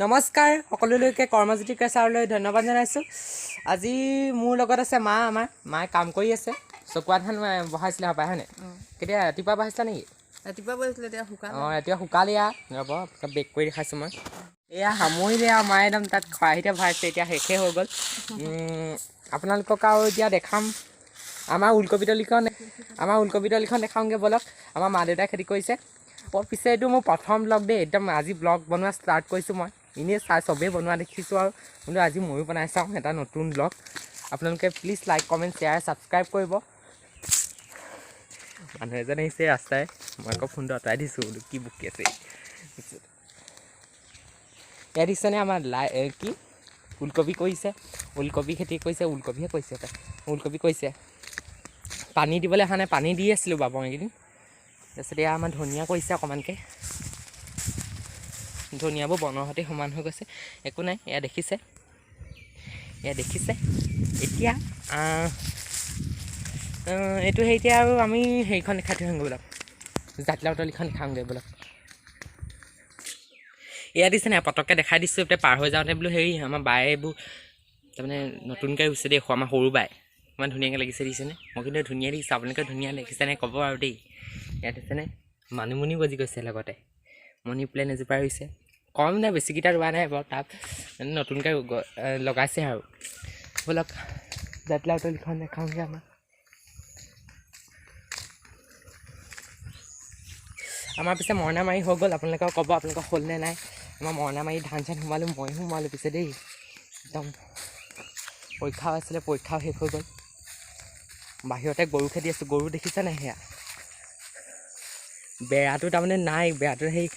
নমস্কাৰ সকলোলৈকে, কৰ্মজ্যোতি কেচাৰলৈ ধন্যবাদ জনাইছোঁ। আজি মোৰ লগত আছে মা। আমাৰ মায়ে কাম কৰি আছে। চকুৱা ধান বহাইছিলে হপায়, হয়নে? কেতিয়া ৰাতিপুৱা বহাইছিলা নেকি? ৰাতিপুৱা বহিছিলে, এতিয়া শুকান। অঁ, ৰাতিপুৱা শুকালে। এয়া ৰ'ব, বেক কৰি দেখাইছোঁ মই। এয়া সামৰিলে আৰু মায়ে একদম তাত খৰাহিতে ভৰাইছে। এতিয়া শেষেই হৈ গ'ল। আপোনালোকক আৰু এতিয়া দেখাম আমাৰ ওলকবি তলিখন। আমাৰ ওলকবি তলিখন দেখাওঁগৈ ব'লক। আমাৰ মা দেউতাই খেতি কৰিছে। পিছে এইটো মোৰ প্ৰথম ব্লগ দেই। একদম আজি ব্লগ বনোৱা ষ্টাৰ্ট কৰিছোঁ মই। এনেই চাই চবেই বনোৱা দেখিছোঁ আৰু কিন্তু আজি ময়ো বনাই চাওঁ এটা নতুন ব্লগ। আপোনালোকে please like, comment, share, subscribe কৰিব। মানুহ এজন আহিছে ৰাস্তাই, মই আকৌ ফোনটো আঁতৰাই দিছোঁ বোলো, কি বকি আছে। ইয়াত দিছেনে আমাৰ লাই কি ওলকবি কৰিছে, ওলকবি খেতি কৰিছে। ওলকবিহে কৰিছে তাই, ওলকবি কৰিছে। পানী দিবলৈ অহা নাই, পানী দি আছিলোঁ বাৰু মই এইকেইদিন। তাৰপিছত এয়া আমাৰ ধনিয়া কৰিছে অকণমানকৈ। ধনিয়াবোৰ বনৰ সৈতে সমান হৈ গৈছে, একো নাই। এয়া দেখিছে, এয়া দেখিছে। এতিয়া এইটো সেই এতিয়া আৰু আমি হেৰিখন দেখাই থৈ আহোঁগৈ ব'লক। জাতিলাও তলিখন দেখাওঁগৈ ব'লক। এয়া দিছে নাই, পটককৈ দেখাই দিছোঁ। এতিয়া পাৰ হৈ যাওঁতে বোলো হেৰি আমাৰ বায়ে এইবোৰ তাৰমানে নতুনকৈ ৰুইছে দেই। আমাৰ সৰু বাই ইমান ধুনীয়াকৈ লাগিছে, দিছেনে? মই কিন্তু ধুনীয়া দেখিছোঁ, আপোনালোকে ধুনীয়া দেখিছেনে ক'ব আৰু দেই। ইয়াত দিছেনে মানিমুনি গজি গৈছে, লগতে মণি প্লেণ্ট এজোপা ৰুইছে। কম নাই, বেছিকেইটা ৰোৱা নাই বাৰু, তাত মানে নতুনকৈ লগাইছে আৰু। ব'লক, জাতিলাও তলিখন দেখাওঁগৈ আমাৰ। আমাৰ পিছে মৰণা মাৰি হৈ গ'ল। আপোনালোকে ক'ব আপোনালোকৰ হ'ল নে নাই। আমাৰ মৰণা মাৰি ধান চান সোমালোঁ, ময়ো সোমালোঁ পিছে দেই। একদম পৰীক্ষাও আছিলে, পৰীক্ষাও শেষ হৈ গ'ল। বাহিৰতে গৰু খেদি আছোঁ। গৰু দেখিছে নাই? সেয়া বেৰাটো তাৰমানে নাই, বেৰাটো সেই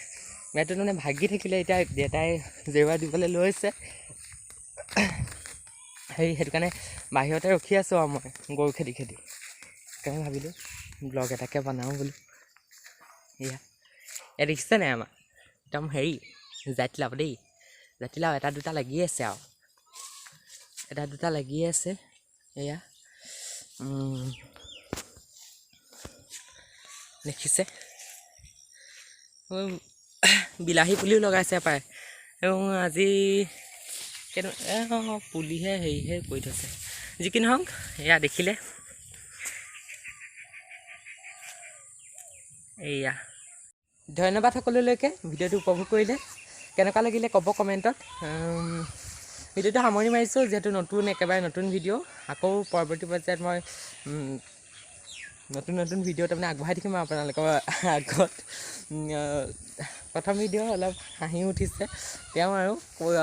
বেৰাটো তাৰমানে ভাগি থাকিলে। এতিয়া দেউতাই জেওৰা দিবলৈ লৈছে সেই, সেইটো কাৰণে বাহিৰতে ৰখি আছোঁ আৰু মই গৰু খেদি খেদি। সেইকাৰণে ভাবিলোঁ ব্লগ এটাকে বনাওঁ বোলো। এয়া এয়া দেখিছে নাই আমাৰ একদম হেৰি জাতিলাও দেই। জাতিলাও এটা দুটা লাগি আছে আৰু এটা দুটা লাগি আছে। এয়া দেখিছে, বিলাহী পুলিও লগাইছে পায়। আজি কেনে পুলিহে হেৰিহে কৰি থৈছে। যি কি নহওক, এয়া দেখিলে। এয়া ধন্যবাদ সকলোলৈকে ভিডিঅ'টো উপভোগ কৰিলে। কেনেকুৱা লাগিলে ক'ব কমেণ্টত। ভিডিঅ'টো সামৰণি মাৰিছোঁ, যিহেতু নতুন, একেবাৰে নতুন ভিডিঅ'। আকৌ পৰৱৰ্তী পৰ্যায়ত মই নতুন নতুন ভিডিঅ' তাৰমানে আগবঢ়াই থাকিম আপোনালোকৰ আগত। প্ৰথম ভিডিঅ' অলপ হাঁহিও উঠিছে, তেওঁ আৰু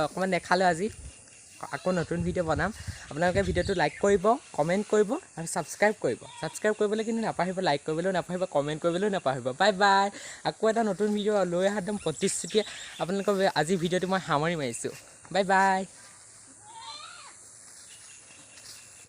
অকণমান দেখালোঁ আজি। আকৌ নতুন ভিডিঅ' বনাম। আপোনালোকে ভিডিঅ'টো লাইক কৰিব, কমেণ্ট কৰিব আৰু ছাবস্ক্ৰাইব কৰিব। ছাবস্ক্ৰাইব কৰিবলৈ কিন্তু নাপাহৰিব, লাইক কৰিবলৈও নাপাহৰিব, কমেণ্ট কৰিবলৈও নাপাহৰিব। Bye bye. আকৌ এটা নতুন ভিডিঅ' লৈ অহা একদম প্ৰতিশ্ৰুতিয়ে আপোনালোকৰ আজি ভিডিঅ'টো মই সামৰণি মাৰিছোঁ। Bye bye.